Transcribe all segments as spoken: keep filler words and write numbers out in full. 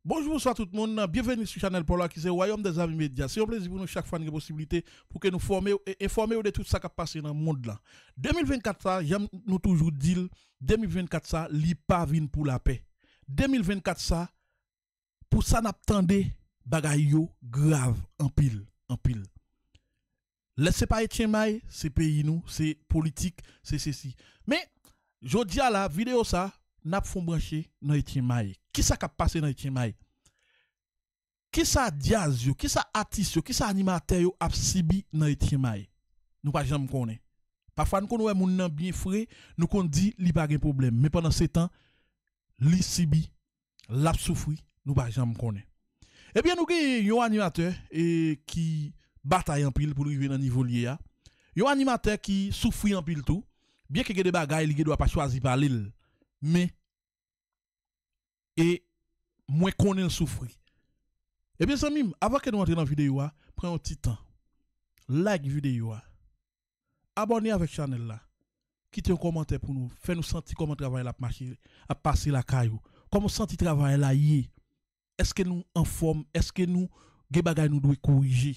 Bonjou, bonswa tout moun. Byenveni sou chanèl pa w la ki se Royaume des Amis Média. Se yon plezi pou nou chak fwa n gen posiblite pou ke nou fòme w e enfòme w de tout sa k ap pase nan mond lan. De mil vennkat sa, jan nou toujou di l, de mil vennkat sa, li pa vin pou lapè. De mil vennkat sa, pou sa n ap tande, bagay yo grav anpil, anpil. Lè se pa Etyen May, se peyi nou, se politik, se sesi. Men, jodi a la, videyo sa, n ap fon branche nan Etyen May. Kisa k ap pase nan Etyen May? Kisa djaz yo, kisa atis yo, kisa animatè yo ap sibi nan Etyen May? Nou pa janm konnen. Pafwa, n konn wè moun nan byen fre, nou konn di li pa gen pwoblèm. Men pandan se tan, li sibi, l ap soufri, nou pa janm konnen. Ebyen, nou gen yon animatè e, ki batay anpil pou l rive nan nivo l ye a. Yon animatè ki soufri anpil tou. Byenke gen de bagay li gen dwa pa chwazi pale l. Men, e mwen konnen l soufri. Ebyen, zanmi m, avan ke nou antre nan videyo a, pran yon ti tan. Like videyo a. Abòne avèk chanèl la. Kite yon kòmantè pou nou. Fè nou santi kòman travay la ap mache, ap pase lakay ou. Kòman w santi travay la ye? Èske nou anfòm? Èske nou gen bagay nou dwe korije?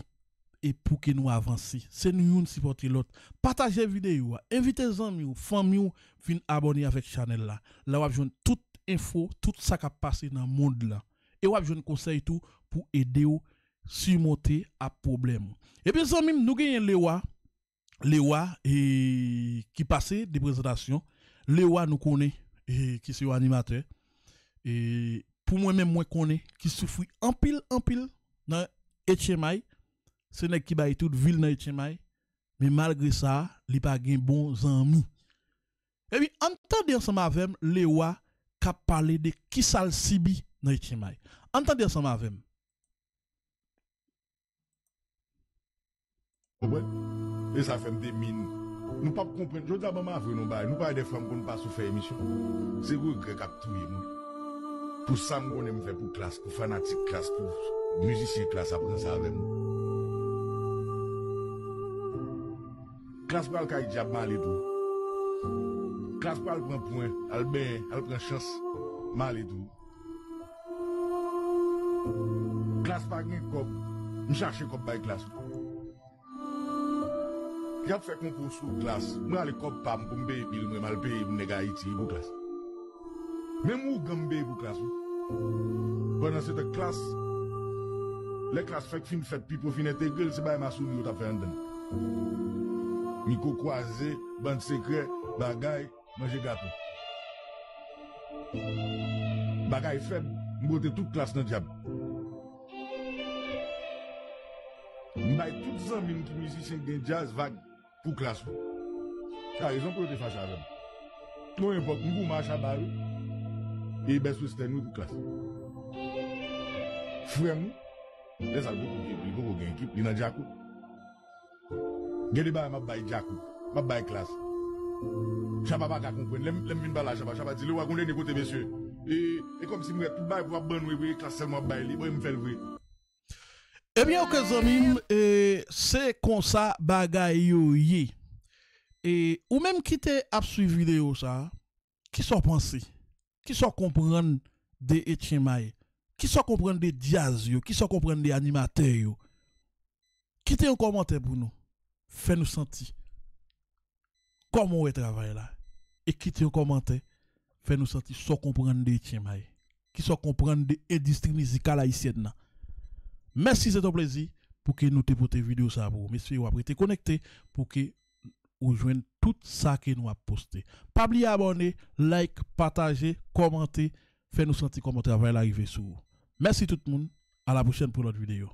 E pou ke nou avanse. Se nou youn sipòte lòt. Pataje videyo a. Envite zanmi w, fanmi w vin abòne avèk chanèl la. La w ap jwenn tout enfo, tout sa k ap pase nan mond lan. E w ap jwenn konsèy tou pou ede w simonte ap pwoblèm ou. Ebyen, zanmi m, nou genyen Lewa. Lewa, e, ki pase de prezantasyon. Lewa, nou konnen, e, ki se yon animatè. E, pou mwen menm, mwen konnen, ki soufri anpil, anpil nan Etyen May. Se nèg ki bay tout vi l nan Etyen May. Men malgre sa, li pa gen bon zanmi. Ebyen, ann tande ansanm avè m, Lewa k ap pale de kisa l sibi nan Etyen May. Ann tande ansanm avè m. Konprann? E sa fè m te min. Nou p ap konprann. Jodi a, ban m avwe nou bagay. Nou pa wè dèfwa m konn pa sou fè emisyon. Se regrè k ap touye m, wi. Pou sa m konnen m fè pou Klass, pou fanatik Klass, pou mizisyen Klass ap ranse avè m. Klass pral kay dyab, m ale tou. Klass pral pran pwen, al benyen, al pran chans, m ale tou. Klass pa gen kòb, m chache kòb bay Klass. Y ap fè konkou sou Klass, m rale kòb pa m pou m peye bil mwen, m al peye pou nèg Ayiti pou Klass. Menm ougan m peye pou Klass, wi. Pandan se tan Klass, lè Klass fèk fin fèt, Pipo fin entegre l, se bay masouri yo t ap fè anndan. Mikwo kwaze, bann sekrè, bagay, manje gato. Bagay fèb, m bwote tout Klass nan dyab. M bay tout zanmi m ki mizisyen k gen djaz vag pou Klass, wi. Sa rezon pou yo te fache avè m. Yon epòk, m goumen a Shabba, wi. E Best Western, wi, pou Klass. Frè m, wi. Lè sa l poko gen, li poko gen ekip, li nan Djakout. Gen de bagay m ap bay Djakout, m ap bay Klass. Shabba pa ka konprann. Lè m, lè m vin pale a Shabba, Shabba di, Lewa, gon dènye kote, mesye. E, e kòmsi m wè tout bagay pou ap ban nou, e vre, Klass sèlman ap bay li, bon, m fè l vre. Ebyen, oke, zanmi m, e, se konsa bagay yo ye. E, ou menm ki te ap swiv videyo sa, kisa w panse? Kisa w konprann de Etyen May? Kisa w konprann de djaz yo? Kisa w konprann de animatè yo? Kite yon kòmantè pou nou. Fè nou santi kòman w wè travay la. E kite yon kòmantè. Fè nou santi sa w konprann de Etyen May. Kisa w konprann de endistri mizikal ayisyèn nan. Mèsi, se te yon plezi pou ke nou te pote videyo sa pou ou. M espere w ap rete konekte pou ke ou jwenn tout sa ke nou ap poste. Pa bliye abòne, like, pataje, kòmante, fè nou santi kòman travay la rive sou ou. Mèsi tout moun, a la pwochèn pou lòt videyo.